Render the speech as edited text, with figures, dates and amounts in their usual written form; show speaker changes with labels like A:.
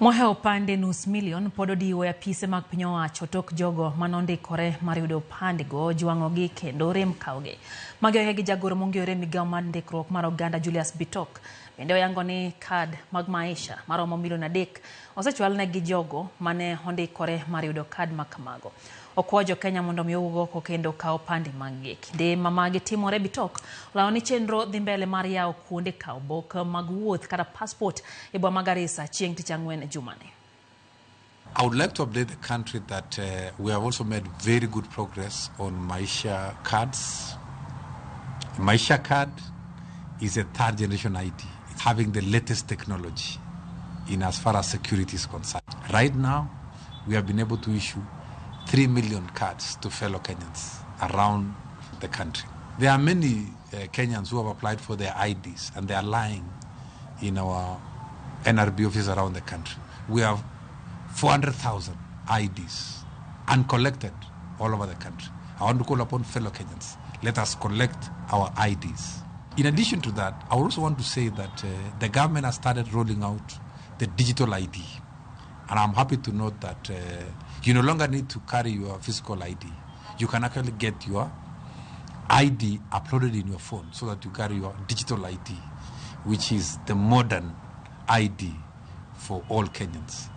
A: Mohewo opande nus milion pod odiwo e apise mag piny owacho tok jogo manondikore mar yudo opandego jwang'ogi kendo rem kawogi. Magi oyangi gi jagoro mong'ere e migawo mar ndikruok mar oganda Julius Bitok. Bende oyango ni kad mag Maisha maromo milion 3 osechwal ne gi jogo mane ondikore mar yudo kad ma kamago. Okwayo jokenya mondo mi owuog oko kendo okaw opande mag gi. Kinde ma magi timore, Bitok olando ni chenro dhi mbele mar yawo kuonde kawo bok mag wuoth kata passport e boma ma Garissa chieng' tich ang'wen jumani.
B: I would like to update the country that we have also made very good progress on Maisha cards. Maisha card is a third generation ID, having the latest technology in as far as security is concerned. Right now, we have been able to issue 3 million cards to fellow Kenyans around the country. There are many Kenyans who have applied for their IDs and they are lying in our NRB offices around the country. We have 400,000 IDs uncollected all over the country. I want to call upon fellow Kenyans. Let us collect our IDs. In addition to that, I also want to say that the government has started rolling out the digital ID. And I'm happy to note that you no longer need to carry your physical ID. You can actually get your ID uploaded in your phone so that you carry your digital ID, which is the modern ID for all Kenyans.